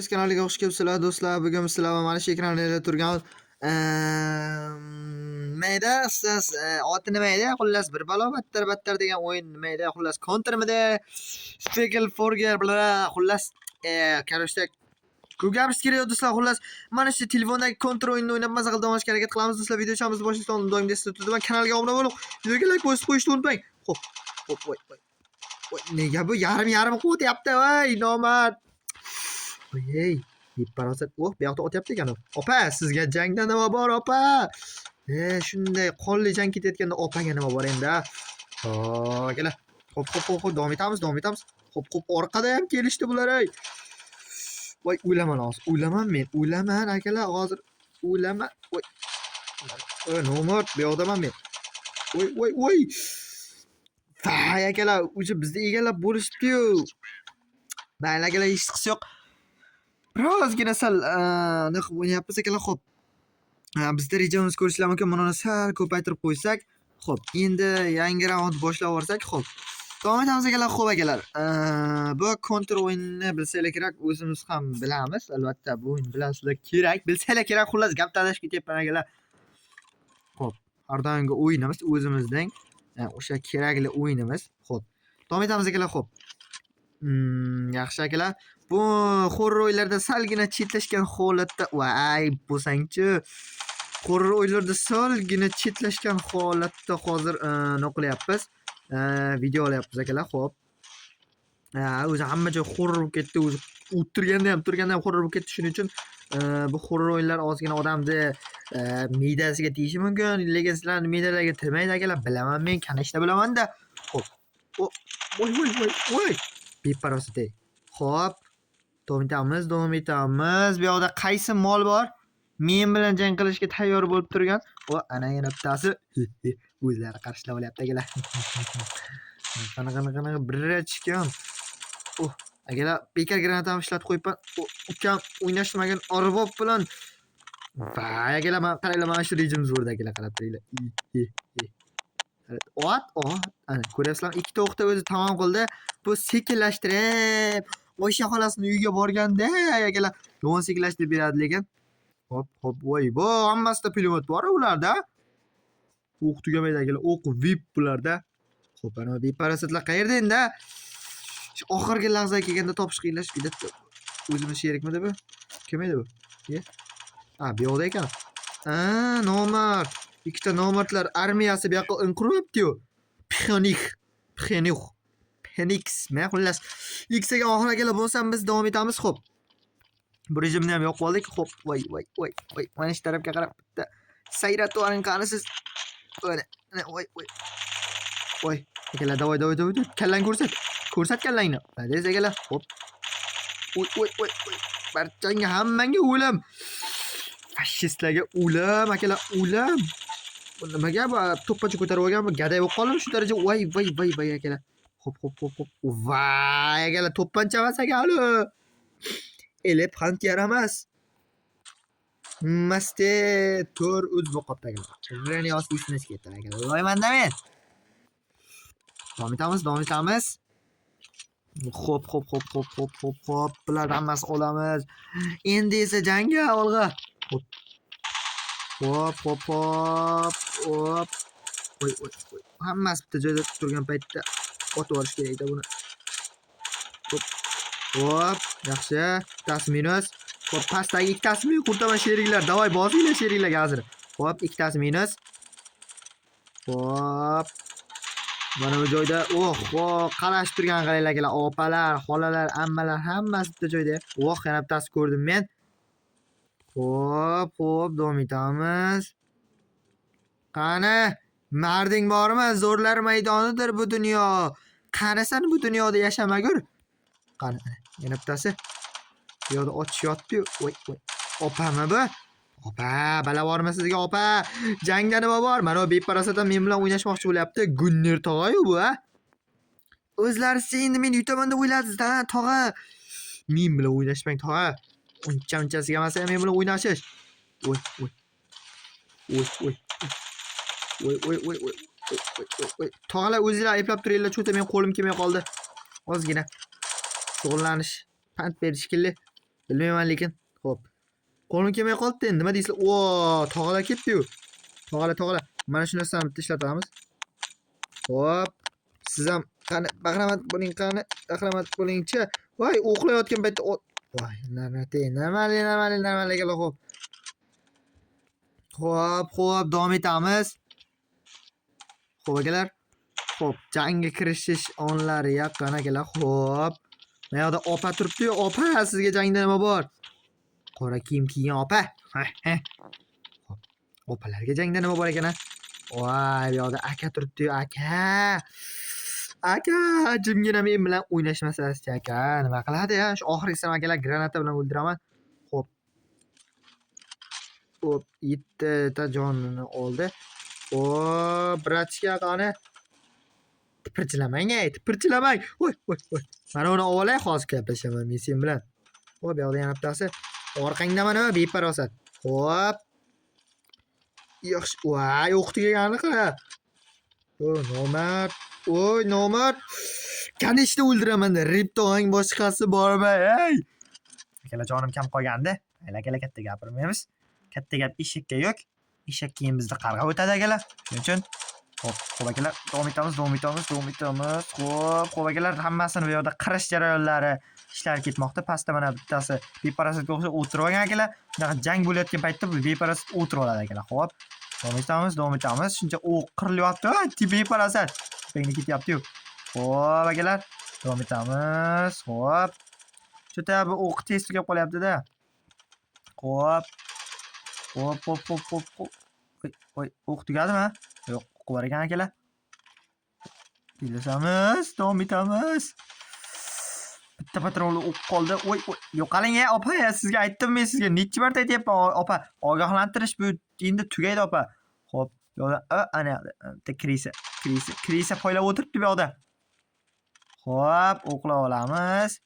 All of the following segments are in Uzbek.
Biz kanaliga xush kelibsizlar, do'stlar. Bugun sizlar bilan mana shu ekranda turgan nima edi? Siz oti nima edi? Xullas, bir balo battar battar degan o'yin nima edi? Xullas, Countermidi? Struggle Forger bla, xullas, короче, ko'p gapirish kerak yo'q, do'stlar. Xullas, mana shu telefondagi Counter o'yinini o'ynab maza qilib dam olishga harakat qilamiz, do'stlar. Video chamizni boshlashdan oldin doimgidek sizlar turibman. Kanalga obuna bo'lib, videoga like bosib qo'yishni unutmang. Xo'p, xo'p, voy, voy. Voy, nega bu yarim yarim qilyapti, voy, nomard. Voy, beparosat. Oh, bu yoqda otyapti ekan u. Opa, sizga jangda nima bor, opa? Shunday qonli jang ketayotganda opaga nima bor endi? Hop, akalar. Xo'p, xo'p, xo'p, xo'p, davom etamiz, davom etamiz. Xo'p, xo'p, orqada ham kelishdi bular, ey. Voy, o'laman hozir. O'laman men, o'laman, akalar, hozir o'laman. Voy. Voy, nomard, bu yoqdaman men. Voy, voy, voy. Voy, akalar, o'sha bizni egallab bo'lishibdi-yu. Mayli, akalar, hech qisi yo'q. Birozgina sal anaqa qilib o'ynayapmiz, akalar, xo'p. Bizda rejamiz ko'rishlar mumkin. Buni sal ko'paytirib qo'ysak, xo'p, endi yangi raund boshlab yuborsak, xo'p. Davom etamiz, akalar, xo'p, akalar. Bu Counter o'yinini bilsanglar kerak, o'zimiz ham bilamiz. Albatta, bu o'yinni bilasizlar kerak. Bilsanglar kerak, xullas, gap adashib ketyapman, akalar. Xo'p, har doimgi o'yinimiz o'zimizning o'sha kerakli o'yinimiz. Xo'p. Davom etamiz, akalar, xo'p. Yaxshi, akalar. Bu horror o'yinlarda salgina chetlashgan holatda, voy, bo'lsangchi. Horror o'yinlarda salgina chetlashgan holatda hozir nima qilyapmiz? Video olyapmiz, akalar, xo'p. O'zi hamma joy horror bo'lib ketdi, o'zi o'tirganda ham, turganda ham horror bo'lib ketdi. Shuning uchun bu horror o'yinlar ozgina odamni me'dasiga tegishi mumkin, lekin sizlarni me'dalarga tegmaydi, akalar. Bilaman men, конечно, bilaman-da. Xo'p. Voy, voy, voy, voy. Beparosat, ey. Xo'p. Davom etamiz, davom etamiz. Bu yoqda qaysi mol bor? Men bilan jang qilishga tayyor bo'lib turgan. O, ana yana bittasi. O'zlari qarshilab olyapti, akalar. Qani, qani, qani, birachkam. Oh, akalar, bekor granatamni ishlatib qo'yibman. Ukam o'ynashmagan arbob bilan. Voy, akalar, mana qaranglar, mana shu rejim zo'rda, akalar, qarab turinglar. Ot, ot. Ana, ko'ryapsizlarmi? Ikkita o'qda o'zi tamom qildi. Bu sekinlashtirib, Oysha xolasini uyiga borganda, akalar, yomon sekinlashtirib beradi lekin. Hop, hop, voy, bu hammasida pulemyot bor ularda. O'q tugamaydi, akalar, o'q VIP bularda. Xo'p, ana beparasatlar qayerda endi? Shu oxirgi lahzaga kelganda topish qiyinlashib ketadi. O'zimiz sherikmidi bu? Kim edi bu? Ye? Ha, bu yoqda ekan. A, nomard. Ikkita nomardlar armiyasi bu yoqqa inqiryapti-yu. Pxenih, Pxenih, Phoenix, men xullas. X ga oxir, akalar, bo'lsam biz davom etamiz, xo'p. Bu rejimni ham yoqib oldik. Xo'p, voy, voy, voy, voy. Mana shu tarafga qarab bitta sayratib yuboring, qani siz. Mana, mana, voy, voy. Voy, akalar, давай, давай, давай. Kallangni ko'rsat. Ko'rsat kallangni. Молодец, akalar. Xo'p. Voy, voy, voy, voy. Barchangga, hammangga o'lim. Fashistlarga o'lim, akalar, o'lim. Bu nimaga bu to'ppacha ko'tarib olgan, bu gaday bo'lib qoldimi shu daraja? Voy, voy, voy, voy, akalar. Xo'p, xo'p, xo'p, xo'p. Voy, akalar, to'ppancha emas ekan u. Elefant yaramas. Maste to'rt o'z bo'lib qolibdi, akalar. Renios esini ketdi, akalar. Voymanda men. Davom etamiz, davom etamiz. Xo'p, xo'p, xo'p, xo'p, xo'p, xo'p, xo'p. Bularni hammasini olamiz. Endi esa jangga olg'a. Xo'p. Xo'p, xo'p, xo'p. Xo'p. Voy, voy, voy. Hammasi bitta joyda turgan paytda otib yuborish kerak edi buni. Xo'p. Xo'p, yaxshi. Bittasi minus. Xo'p, pastdagi ikkitasi men qurtaman, sheriklar. Давай, bosinglar sheriklarga hozir. Xo'p, ikkitasi minus. Xo'p. Mana bu joyda, oh, oh, qalashib turgan qaranglar, akalar, opalar, xolalar, ammalar hammasi bitta joyda. Oh, yana bittasi ko'rdim men. Xo'p, xo'p, davom etamiz. Qani, marding bormi? Zo'rlar maydonidir bu dunyo. Qanisan bu dunyoda yashamagur. Qani, yana bittasi. Bu yoqda ochish yotibdi-yu. Voy, voy. Opami bu? Opa, bala bormi sizga, opa? Jangda nima bor? Mana bu beparasat ham men bilan o'ynashmoqchi bo'lyapti. Gunner tog'a-yu bu, a? O'zlari endi meni yutaman deb o'yladingiz, ha, tog'a? Men bilan o'ynashmang, tog'a. Uncha munchasiga emas men bilan o'ynashish. Voy, voy. Voy, voy. Voy, voy, voy, voy. Voy, voy, voy. Tog'alar, o'zinglar eplab turinglar, чё-то men qo'lim kelmay qoldi. Ozgina shug'ullanish pand berdi shekilli. Bilmayman lekin. Xo'p. Qo'lim kelmay qolibdi endi. Nima deysizlar? O, tog'alar ketdi-yu. Tog'alar, tog'alar. Mana shu narsani bitta ishlatamiz. Xo'p. Siz ham qani, bahramand bo'ling, qani, bahramand bo'lingchi. Voy, o'qlayotgan paytda. Voy, na'nati, нормально, нормально, нормально akalar, xo'p. Xo'p, xo'p, davom etamiz. Xo'p, akalar. Xo'p, jangga kirishish onlari yaqin, akalar. Xo'p. Mana yoqda opa turibdi-yu, opa, sizga jangda nima bor? Qora kiyim kiygan opa. Xo'p. Opalarga jangda nima bor ekan, a? Voy, bu yoqda aka turibdi-yu, aka. Aka, jimgina men bilan o'ynashmasangiz, aka, nima qiladi ya? Shu oxirgisini, akalar, granata bilan o'ldiraman. Xo'p. Xo'p, yettita jonini oldi. Xo'p, братишка, qani? Tipirchilamang, ey, tipirchilamang. Voy, voy, voy. Mana uni olay, hozir gaplashaman men sen bilan. Xo'p, bu yoqda yana bittasi. Orqangdaman, a, beparosat. Xo'p. Yaxshi. Voy, o'q tugaganini qara. O, nomard. Oy, nomard. Конечно, o'ldiraman. Rip tog'ang boshqasi bormi, ey? Akalar, jonim kam qolgandi. Mayli, akalar, katta gapirmaymiz. Katta gap eshakka yo'q. Eshak keyin bizni qarg'ab o'tadi, akalar. Shuning uchun. Xo'p, xo'p, akalar, davom etamiz, davom etamiz, davom etamiz. Xo'p, xo'p, akalar, hammasini bu yoqda qirish jarayonlari ishlari ketmoqda. Pastda mana bittasi beparasatga o'xshab o'tirib olgan, akalar. Shunaqa jang bo'layotgan paytda bu beparasat o'tirib oladi, akalar. Xo'p. Davom etamiz, davom etamiz. Shuncha o'q qirilyapti. Voy, beparasat. Tepangda ketyapti-yu. Xo'p, akalar, davom etamiz. Xo'p. Что-то bu o'q tez tugab qolyapti-da. Xo'p. Xo'p, xo'p, xo'p, xo'p, xo'p. Voy, voy, o'q tugadimi? Yo'q, o'q bor ekan, akalar. Tezlashamiz, davom etamiz. Bitta patronli o'q qoldi. Voy, voy, yo'qoling, ey, opa, ya, sizga aytdim men, sizga necha marta aytyapman, opa. Ogohlantirish bu endi tugaydi, opa. Xo'p, bu yoqda ana bitta крыса, крыса, крыса poylab o'tiribdi bu yoqda. Xo'p, o'qlab olamiz.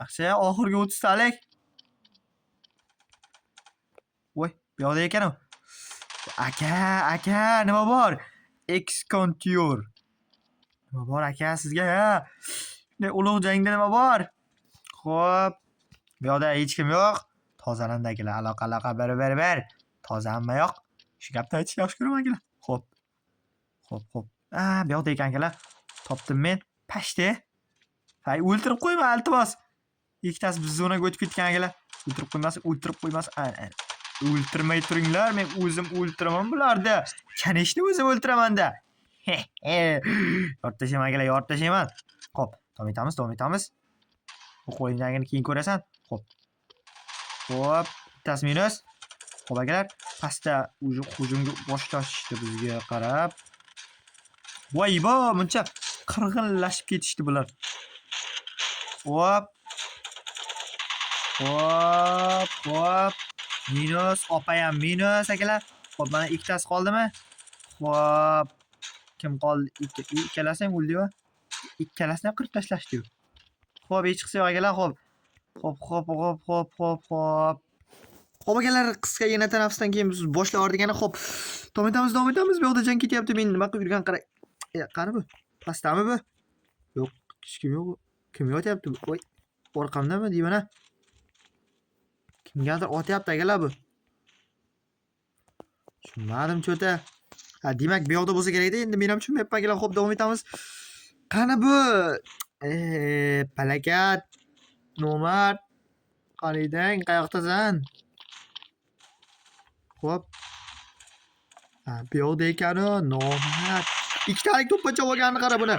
Yaxshi, oxirgi 30 talik. Voy, bu yoqda ekan u. Aka, aka, nima bor? Excontior. Nima bor, aka, sizga, ha? Shunday ulug' jangda nima bor? Xo'p. Bu yoqda hech kim yo'q. Tozalandi, akalar. Aloqa, aloqa, bir, bir, bir. Toza hamma yoq. Shu gapni aytishni yaxshi ko'raman, akalar. Xo'p. Xo'p, xo'p. A, bu yoqda ekan, akalar. Topdim men. Pashti. Hay, o'ltirib qo'yma, iltimos. Ikkitasi biz zonaga o'tib ketgan, akalar. O'ltirib qo'ymasin, o'ltirib qo'ymasin. A, a. O'ltirmay turinglar, men o'zim o'ltiraman bularni. Конечно, o'zim o'ltiraman-da. Yorib tashlayman, akalar, yorib tashlayman. Xo'p, davom etamiz, davom etamiz. Bu qo'lingdagini keyin ko'rasan. Xo'p. Xo'p, bittasi minus. Xo'p, akalar, pastda уже hujumga boshlashishdi bizga qarab. Voy bo, buncha qirg'inlashib ketishdi bular. Xo'p. Xo'p, xo'p. Minus, opayam minus, akalar. Xo'p, mana ikkitasi qoldimi? Xo'p. Kim qoldi? Ikkalasi ham o'ldi-yu. Ikkalasini ham qirib tashlashdi-yu. Xo'p, hech qisi yo'q, akalar, xo'p. Xo'p, xo'p, xo'p, xo'p, xo'p, xo'p. Xo'p, akalar, qisqagina tanaffusdan keyin biz boshlayordik yana. Xo'p. Davom etamiz, davom etamiz. Bu yoqda jang ketyapti. Men nima qilib yurgan qarang. E, qani bu? Pastdami bu? Yo'q, hech kim yo'q. Kim yotyapti bu? Voy, orqamdami deyman, a? Kimgadir otyapti, akalar, bu. Tushunmadim что-то. Ha, demak, bu yoqda bo'lsa kerakda. Endi men ham tushunmayapman, akalar. Xo'p, davom etamiz. Qani bu? Palakat. Nomard. Qanidang, qayoqdasan? Xo'p. Ha, bu yoqda ekan-u, nomard. Ikkitalik to'pponcha olganini qara buni.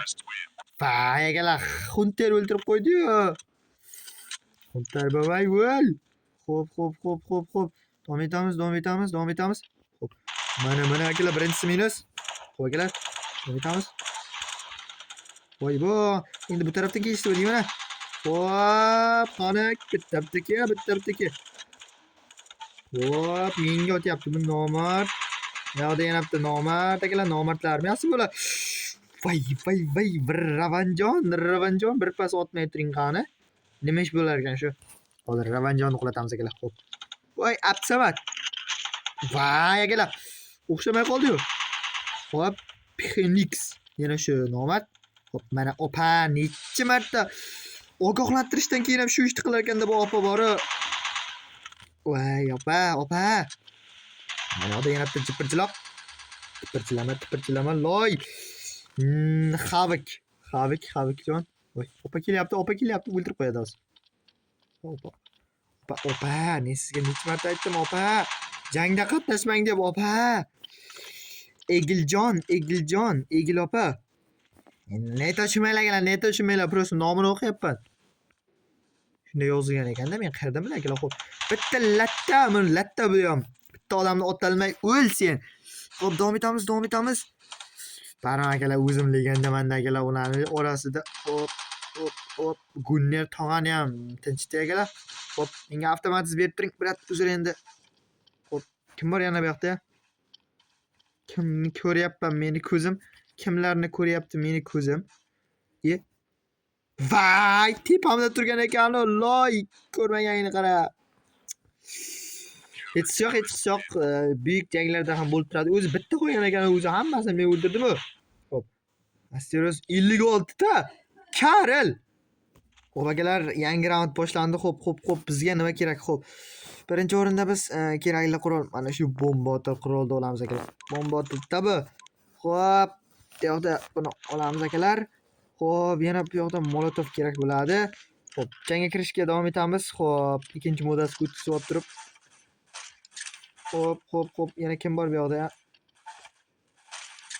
Voy, akalar, Hunter o'ldirib qo'ydi-yu. Hunter bobay o'l. Xo'p, xo'p, xo'p, xo'p, xo'p. Davom etamiz, davom etamiz, davom etamiz. Xo'p. Mana, mana, akalar, birinchisi minus. Xo'p, akalar, davom etamiz. Voy bo, endi bu tarafdan kelishdi deyman. Xo'p, qani, bitta bitta ke, bitta bitta ke. Xo'p, menga otyapti bu nomard. Bu yoqda yana bitta nomard, akalar, nomardlar armiyasi bular. Voy, voy, voy, bir Ravanjon, Ravanjon, bir pas otmay turing qani. Nima ish bo'lar ekan shu? Hozir Ravanjonni qulatamiz, akalar. Xo'p. Voy, Absamat. Voy, akalar. O'xshamay qoldi-yu. Xo'p, Phoenix. Yana shu nomard. Xo'p, mana opa necha marta Ogohlantirishdan keyin ham shu ishni qilar ekanda bu opa bori. Voy opa, opa. Mana yoqda yana bitta jipirchiloq. Tipirchilama, tipirchilama, loy. Havik. Havik, Havikjon. Voy, opa kelyapti, opa kelyapti, o'ldirib qo'yadi hozir. Opa. Opa, opa, men sizga necha marta aytdim, opa. Jangda qatnashmang deb, opa. Egiljon, Egiljon, Egil opa. Ne tushunmanglar, akalar, ne tushunmanglar, просто nomini o'qiyapman. Shunday yozilgan ekanda, men qayerdan bilay, akalar, xo'p. Bitta latta, buni latta bu ham. Bitta odamni otolmay o'l sen. Xo'p, davom etamiz, davom etamiz. Baribir akalar, o'zim legendaman akalar, ularni orasida hop, hop, hop, Gunner tog'ani ham tinchitdi akalar. Xo'p, menga avtomatik berib turing, брат, uzr endi. Xo'p, kim bor yana bu yoqda? Kimni ko'ryapman meni ko'zim? Kimlarni ko'ryapti meni ko'zim? E? Vay, tepamda turgan ekan, loy, ko'rmaganingni qara. Hech yo'q, hech yo'q. Buyuk janglarda ham bo'lib turadi. O'zi bitta qo'ygan ekan, o'zi hammasini men o'ldirdim-ku. Xo'p. Asterios 56 ta. Karl. Xo'p, akalar, yangi raund boshlandi. Xo'p, xo'p, xo'p, bizga nima kerak? Xo'p. Birinchi o'rinda biz kerakli qurol, mana shu bomba otar qurolni olamiz, akalar. Bomba otildi bu. Xo'p, bu yoqda buni olamiz, akalar. Xo'p, yana bu yoqda molotov kerak bo'ladi. Xo'p, jangga kirishga davom etamiz. Xo'p, ikkinchi modasiga o'tkazib olib turib. Xo'p, xo'p, xo'p, yana kim bor bu yoqda?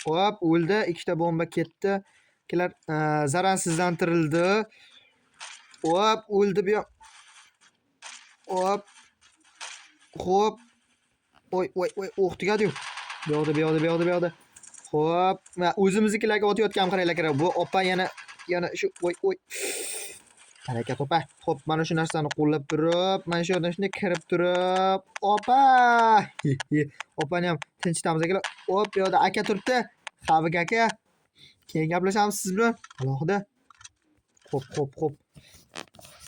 Xo'p, o'ldi. Ikkita bomba ketdi. Akalar, zararsizlantirildi. Xo'p, o'ldi bu yoq. Xo'p. Xo'p. Oy, oy, oy, o'q tugadi-yu. Bu yoqda, bu yoqda, bu yoqda, bu yoqda. Xo'p, mana o'zimiznikilarga otayotgan, qaranglar, akalar. Bu opa yana shu, voy, voy. Harakat, opa. Xo'p, mana shu narsani qo'llab turib, mana shu yerdan shunday kirib turib, opa! Opani ham tinchitamiz, akalar. Hop, bu yoqda aka turibdi. Havik aka. Keyin gaplashamiz siz bilan alohida. Xo'p, xo'p, xo'p.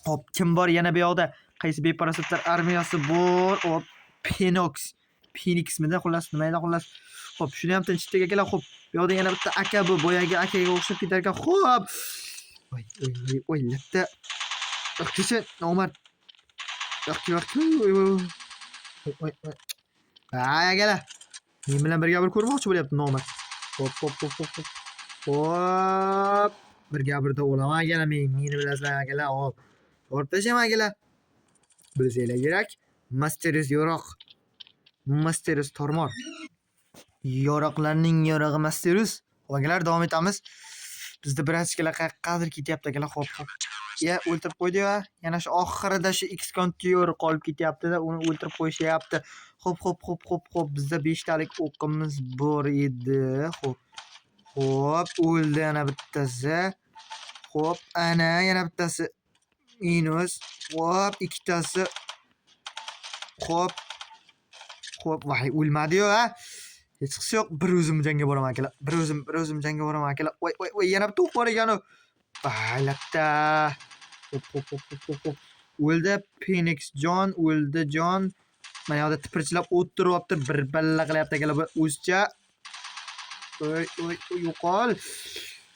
Xo'p, kim bor yana bu yoqda? Qaysi beparasatlar armiyasi bor? Hop, Penox. Phoenixmidi? Xullas, nima edi xullas? Xo'p, shuni ham tinchitdik, akalar. Xo'p, bu yoqda yana bitta aka, bu boyagi akaga o'xshab ketar ekan. Xo'p. Voy, voy, voy, voy, latta. Yo'q, nomard. Yo'q, yo'q, voy, voy, voy. Voy, voy. Ay, akalar. Men bilan birga bir ko'rmoqchi bo'lyapti nomard. Xo'p, xo'p, xo'p, xo'p, xo'p. Xo'p. Birga birda o'laman, akalar men. Meni bilasizlar, akalar. Hop. Yorib tashlayman, akalar. Bilsanglar kerak. Masteriz yo'roq. Masteriz tormor. Yoroqlarning yorog'i Masteriz. Xo'p, akalar, davom etamiz. Bizda братишка lar qayoqqadir ketyapti, akalar. Xo'p, xo'p. Ya, o'ltirib qo'ydi-yu. Yana shu oxirida shu X Contour qolib ketyapti-da, uni o'ltirib qo'yishyapti. Xo'p, xo'p, xo'p, xo'p, xo'p. Bizda 5 talik o'qimiz bor edi. Xo'p. Xo'p, o'ldi yana bittasi. Xo'p, ana yana bittasi minus. Xo'p, ikkitasi. Xo'p. Xo'p, voy, o'lmadi-yu, a. Hech qisi yo'q. Bir o'zim jangga boraman, akalar. Bir o'zim, bir o'zim jangga boraman, akalar. Voy, voy, voy, yana bitta o'q bor ekan-u. Voy, latta. Xo'p, xo'p, xo'p, xo'p, xo'p, xo'p. O'ldi Phoenix jon, o'ldi jon. Mana yoqda tipirchilab o'tiryapti, bir balla qilyapti, akalar bu o'zicha. Oy, oy, oy, yo'qol.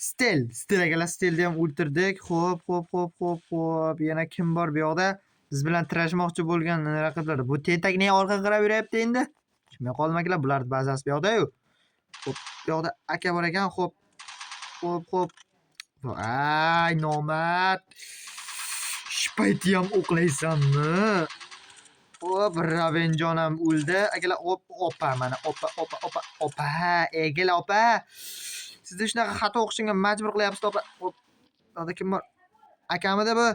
Stel, Stel, akalar, Stelni ham o'ltirdik. Xo'p, xo'p, xo'p, xo'p, xo'p. Yana kim bor bu yoqda? Biz bilan tirashmoqchi bo'lgan raqiblar. Bu tentak nega orqaga qarab yuryapti endi? Tushunmay qoldim, akalar, bularning bazasi bu yoqda-yu. Xo'p, bu yoqda aka bor ekan, xo'p. Xo'p, xo'p. Ay, nomard. Shu payti ham o'qlaysanmi? Hop, Ravenjon ham o'ldi. Akalar, hop, opa mana, opa, opa, opa, opa, Egil opa. Sizni shunaqa xato o'qishimga majbur qilyapsiz, opa. Hop. Bu yoqda kim bor? Akamidi bu?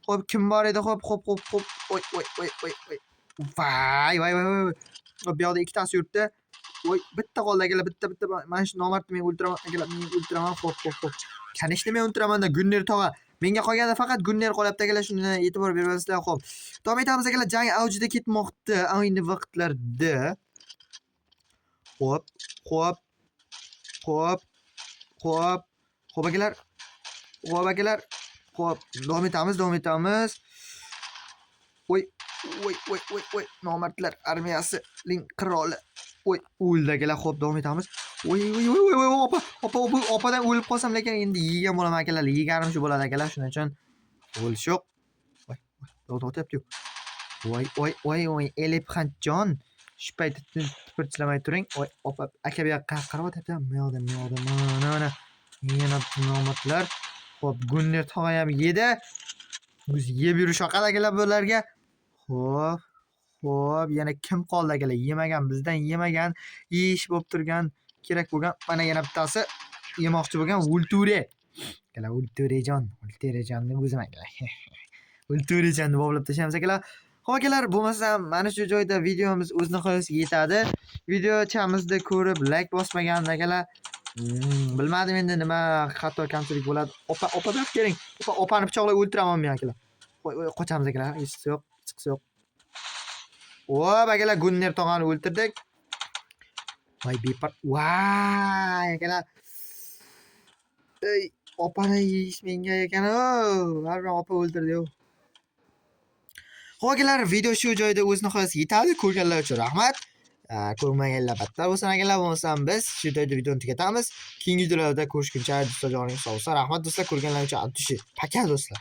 Xo'p, kim bor edi? Xo'p, xo'p, xo'p, xo'p. Oy, oy, oy, oy, oy. Voy, voy, voy, voy. Hop, bu yoqda ikkitasi yuribdi. Voy, bitta qoldi, akalar, bitta, bitta. Mana shu nomardni men o'ltiraman, akalar, men o'ltiraman. Xo'p, xo'p, xo'p. Конечно, men o'ltiraman-da, Gunner tog'a. Menga qolganda faqat Gunner qolyapti, akalar, shuni e'tibor berasizlar. Xo'p. Davom etamiz, akalar, jang avjida ketmoqda ayni vaqtlarda. Xo'p, xo'p. Xo'p. Xo'p. Xo'p, akalar. Xo'p, akalar. Xo'p, davom etamiz, davom etamiz. Voy, voy, voy, voy, voy, nomardlar armiyasining qiroli. Voy, o'ldi, akalar. Xo'p, davom etamiz. Voy, voy, voy, voy, voy, opa, opa, bu opadan o'lib qolsam, lekin endi yegan bo'laman, akalar. Yeganim shu bo'ladi, akalar. Shuning uchun O'lish yo'q. Voy, voy, otyapti-yu. Voy, voy, voy, voy, Elefantjon. Shu paytda tipirchilamay turing. Voy, opa, aka bu yoqqa qarab otyapti. Bu yoqda, bu yoqda, mana, mana. Yana nomadlar. Xo'p, Gunner tog'a ham yedi. O'zi yeb yurish yoqadi akalar bularga. Xo'p, xo'p, yana kim qoldi akalar? Yemagan, bizdan yemagan, yeyish bo'lib turgan, kerak bo'lgan. Mana yana bittasi yemoqchi bo'lgan Vulture. Akalar, Vulturejon, Vulturejonni o'zim akalar. Vulturejonni boblab tashlaymiz akalar. Xo'p akalar, bo'lmasam mana shu joyda videomiz o'z nihoyasiga yetadi. Videochamizda ko'rib like bosmagan akalar, bilmadim endi nima xato kamchilik bo'ladi. Opa, opa bu yoqqa keling. Opa, opani pichoqlab o'ltiraman men akalar. Voy, voy, qochamiz akalar. Hechqisi yo'q, hechqisi yo'q. Hop akalar, Gunner tog'ani o'ltirdik. Voy bepar. Voy akalar. Ey, opani yeyish menga ekan-u. Baribir opa o'ltirdi-yu. Xo'p akalar, video shu joyda o'z nihoyasiga yetadi. Ko'rganlar uchun rahmat. Ko'rmaganlar battar bo'lsin akalar, bo'lmasam biz shu joyda videoni tugatamiz. Keyingi videolarda ko'rishguncha do'stlar, joningiz sog' bo'lsin. Rahmat do'stlar, ko'rganlar uchun от души. Пока do'stlar.